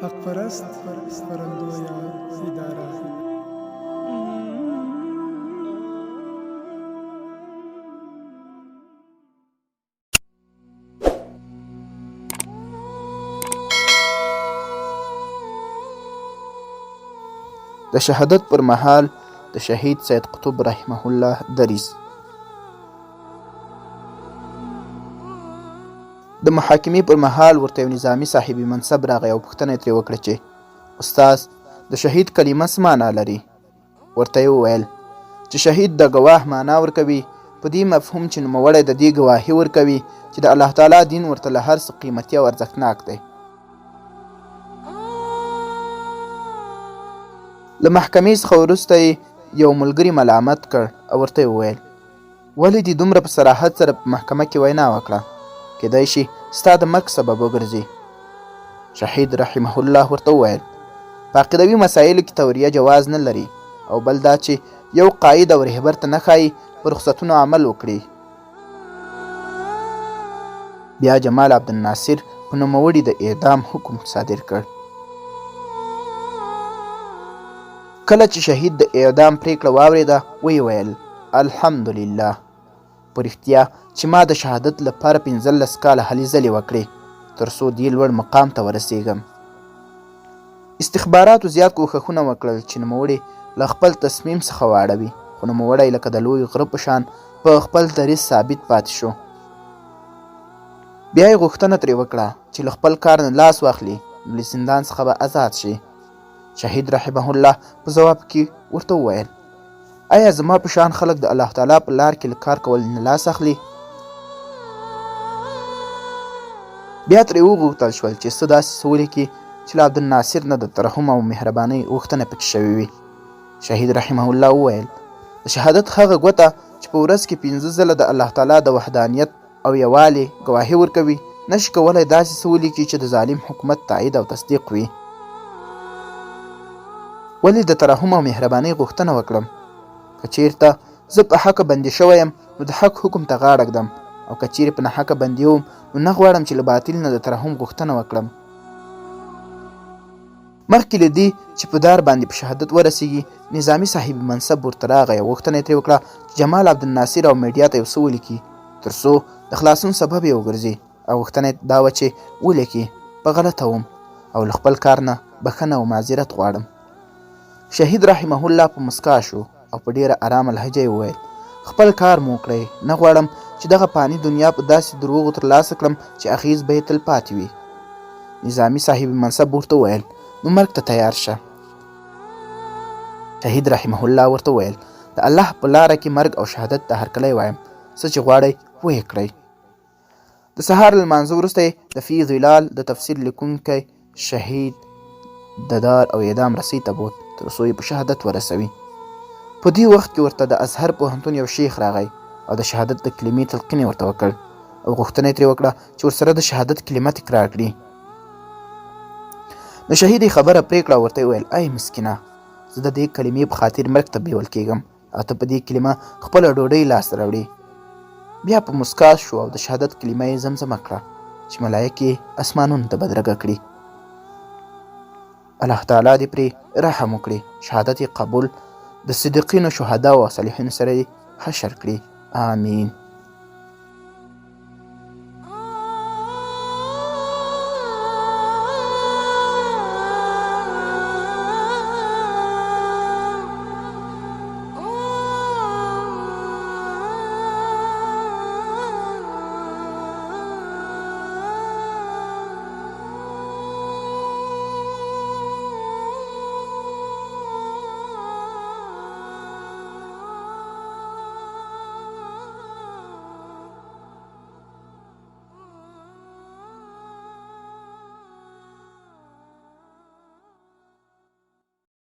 حق پرست خپرندویه اداره. د شهادت پر مهال د شهید سید قطب رحمه الله دریځ. د محاکمې پر مهال ورته یو نظامي صاحب منصب راغی او پوښتنه یې ترې وکړه چې استاد، د شهید کلمه څه معنا لري؟ ورته یې وویل چې شهید د ګواه معنا ورکوي، په دې مفهوم چې نوموړی د دې ګواهي ورکوي چې د الله تعالی دین ورته له هر څه قیمتي او ارزښتناک دی. له محکمې څخه وروسته یې یو ملګري ملامت کړ او ورته یې وویل، ولې دې دومره په صراحت سره په محکمه کې وینا وکړه؟ کېدای شي ستا د مرګ سبب وګرځي. شهید رحمه الله ورته وویل، په عقیدوي مسایلو کې توریه جواز نه لري او بل دا چې یو قاید او رهبر ته نه ښایي په رخصتونو عمل وکړي. بیا جمال عبدالناصر په نوموړي د اعدام حکم صادر کړ. کله چې شهید د اعدام پریکړه واوریده، ویې ویل، الحمدلله، په رښتیا چې ما د شهادت لپاره 15 کاله هلې ځلې وکړې تر څو دې لوړ مقام ته ورسیږم. استخباراتو زیات کوښښونه وکړل چې نوموړی له خپل تصمیم څخه واړوي، خو نوموړی لکه د لوی غره په شان په خپل دریځ ثابت پاتې شو. بیا یې غوښتنه ترې وکړه چې له خپل کار نه لاس واخلي، نو له زندان څخه به ازاد شي. شهید رحمه الله په ځواب کې ورته وویل، ایا زما په شان خلک د الله تعالی په لار کې له کار کولو نه لاس اخلي؟ بیا ترې وغوښتل شول چې څه داسې څه ولیکي چې له عبدالناصر نه د ترحم او مهربانۍ غوښتنه پکې شوې وي. شهید رحمه الله وویل، د شهادت هغه ګوته چې په ورځ کې 5 ځله د الله تعالی د وحدانیت او یووالي ګواهي ورکوي، نشي کولای داسې څه ولیکي چې د ظالم حکومت تایید او تصدیق وي. ولې د ترحم او مهربانۍ غوښتنه وکړم؟ که چیرته زه په حقه بندي شوی یم، نو د حق حکم ته غاړه ږدم او که چیرې په ناحقه بندي وم، نو نه غواړم چې له باطل نه د ترحم غوښتنه وکړم. مخکې له دې چې په دار باندې په شهادت ورسېږي، نظامي صاحب منصب ورته راغی او غوښتنه یې ترې وکړه چې جمال عبدالناصر او میډیا ته یو څه ولیکي تر څو د خلاصون سبب یې وګرځي او غوښتنه یې دا وه چې ولیکي، په غلطه وم او له خپل کار نه بښنه او معذرت غواړم. شهید رحمه الله په مسکا شو او په ډېره ارامه لهجه یې وویل، خپل کار مو وکړئ، نه غواړم چې دغه فاني دنیا په داسې دروغو ترلاسه کړم چې اغېز به یې تلپاتې وي. نظامي صاحب منصب ورته وویل، نو مرګ ته تیار شه. شهید رحمه الله ورته وویل، د الله په لاره کې مرګ او شهادت ته هرکلی وایم، څه چې غواړئ ویې کړئ. د سهار له لمانځه وروسته یې د فی ظلال د تفسیر لیکونکی شهید د دار او اعدام رسۍ ته بوت تر څو یې په شهادت ورسوي. په دې وخت کې ورته د ازهر پوهنتون یو شیخ راغی او د شهادت د کلمې تلقین یې ورته وکړ او غوښتنه یې ترې وکړه چې ورسره د شهادت کلمه تکرار کړي. نو شهید یې خبره پرې کړه او ورته یې وویل، ای مسکینه، زه د دې کلمې په خاطر مرګ ته بیول کېږم او ته په دې کلمه خپله ډوډۍ لاسته راوړې. بیا په مسکا شو او د شهادت کلمه یې زمزمه کړه چې ملایکې اسمانونو ته بدرګه کړي. الله تعالی دې پرې رحم وکړي، شهادت یې قبول، د صدیقینو، شهدا او صالحینو سره یې حشر کړي. آمین.